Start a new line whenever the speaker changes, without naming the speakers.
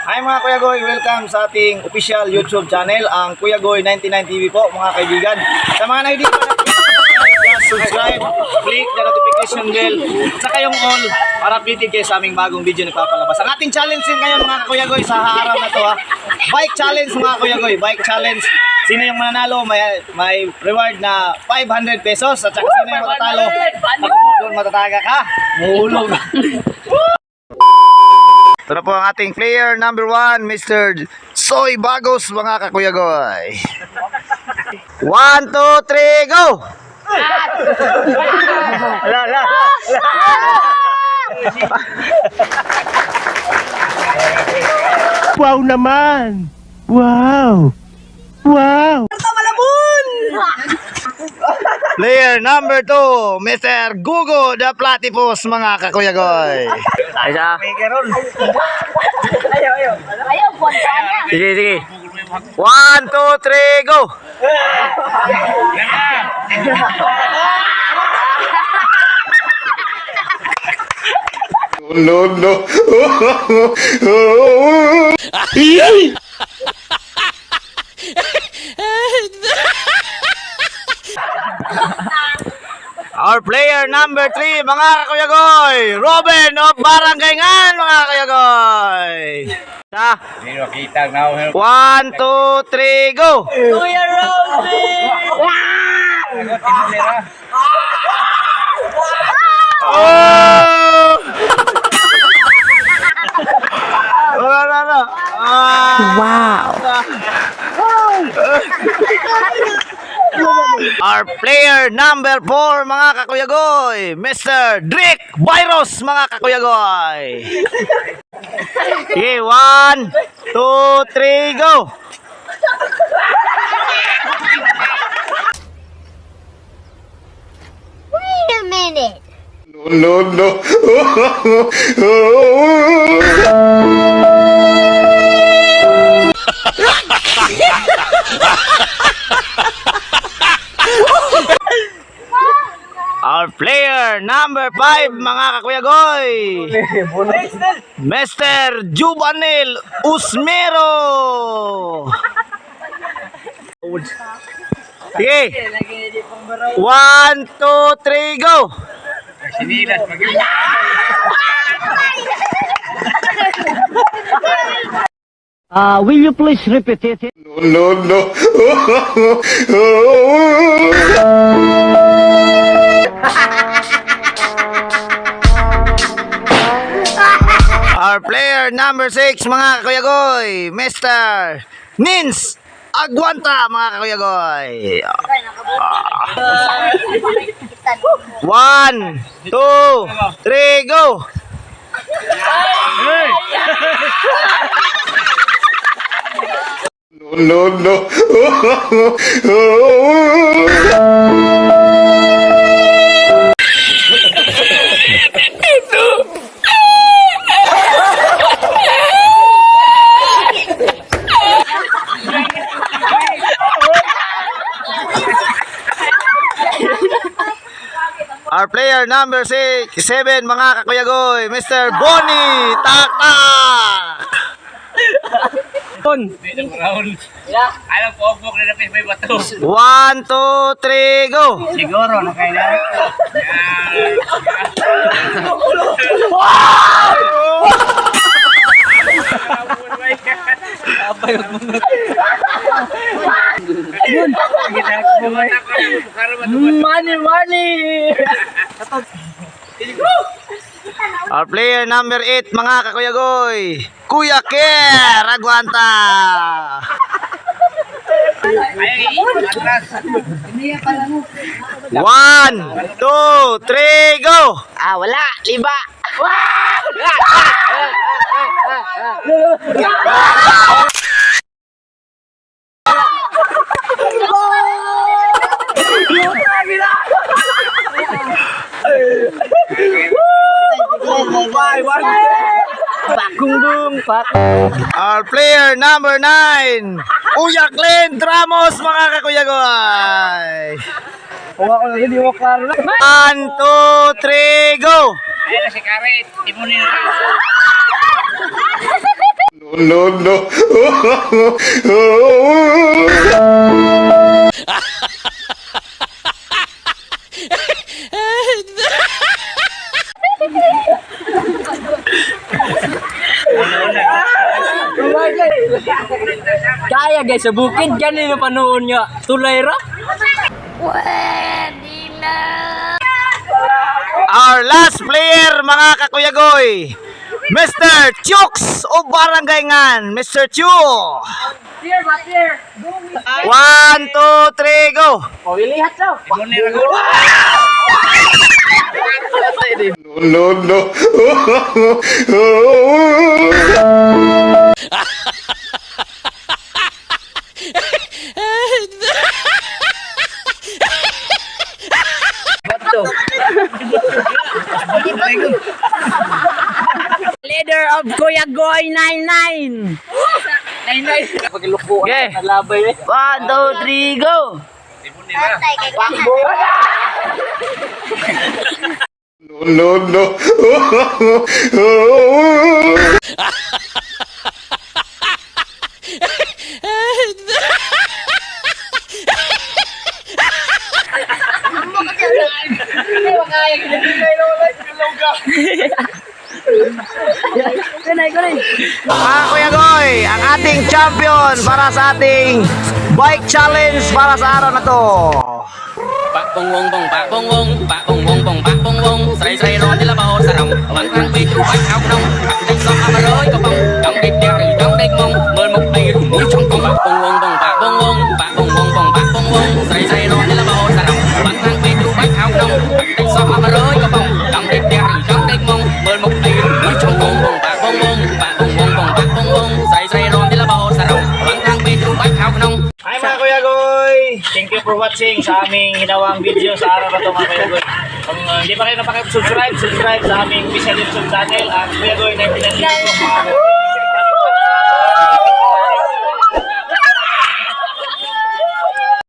Hi, mga Kuya Goy, welcome sa ating official YouTube channel, ang Kuya Goy 99 TV po, mga kaibigan. Sa mga na hindi pa na subscribe, click the notification bell, saka yung all para updated kayo sa aming bagong video na papalabas. Ang ating challenge din ngayon, mga Kuya Goy, sa araw na to ha. Bike challenge, mga Kuya Goy, bike challenge. Sino yung mananalo, may reward na 500 pesos at saka sino yung matatalo, ako po, doon matataga ka, muhulog. Ito na po ang ating player number 1, Mr. Soy Bagos, mga kakuyagoy. 1, 2, 3, go! Ala, ala,
Wow naman! Wow! Wow!
Player number 2, Mr. Gugo the Platypus, mga kakuyagoy. Ay, siya.
Ayaw, kontra niya.
Sige, sige. 1, 2, 3, go!
No.
Our player number 3, mga kakuyagoy, Robin of Barangay Ngan, mga kakuyagoy. Sa 1, 2, 3, go!
Kuya Rosie!
Oh! Wala, wala, wala. Ah.
Wow!
Our player number 4, mga kakuyagoy, Mr. Drake Virus, mga kakuyagoy. Okay, 1, 2, 3, go!
Wait a minute!
No.
Our player number 5, mga kakuyagoy, Mr. Jubanel Usmero. Sige. 1, 2, 3, go!
Will you please repeat it?
No.
Our player number 6, mga kakuyagoy, Mr. Nins Aguanta, mga kakuyagoy. 1, 2, 3, go!
No.
Our player number 6, 7, mga kakuyagoy, Mr. Bonnie Taktak!
Alam ko, obok na napis may bato.
1, 2, 3, go!
Siguro, nakailangan.
Money, money!
Our player number 8, mga kakuyagoy, Kuya Ker Aguanta! 1, 2, 3, go!
Ah, wala! Liba!
Pakung pak.
Our player number 9, Kuya Clint Ramos, mga kakuyagoy!
Kuha ko na hindi mo klaro na.
1, 2, 3, go!
Ayun na si Karet. Timunin na.
No, no.
Kaya guys, sa bukid ganun yung panoon niya. Tulay ra.
Pwede na.
Our last player, mga kakuyagoy, Mr. Chooks o Barangay Ngan. Mr. Chu. One, two, three, go!
No, no.
Leader of Kuya Goy 99. 99.
Okay. One, two, three, go!
Tatay kay
No, no.
Mga Kuya Goy, ang ating champion para sa ating bike challenge para sa araw na to.
បាក់បងវងបងបាក់បងវងបាក់បងវងបងបាក់បងវងស្រីស្រីរនទីលបោសារងវ៉ាន់ខាងពីទ្រូបាច់ខោក្នុងបាក់ដេកសោះអមរយកកំប៉ុងចង់ដេកផ្ទះឬចង់ដេកមុងមើលមុខអីឬមួយចង់កងបាក់បងវងបងបាក់បងវងបាក់បងវងបងបាក់បងវងស្រីស្រីរនទីលបោសារងវ៉ាន់ខាងពីទ្រូបាច់ខោក្នុងបាក់ដេកសោះអមរយកកំប៉ុងចង់ដេកផ្ទះឬចង់ដេកមុងមើលមុខអីឬមួយចង់កងបងបាក់បងវងបាក់បងវងបងបាក់បងវងស្រីស្រីរនទីលបោសារងវ៉ាន់ខាងពីទ្រូបាច់ខោក្នុង
Hi, mga Kuya Goy! Thank you for watching sa aming ginawang video sa araw na to, mga Kuya Goy. Kung hindi pa kayo napakasubscribe, subscribe sa aming official YouTube channel, ang Kuya Goy 1992 mga Kuya Goy.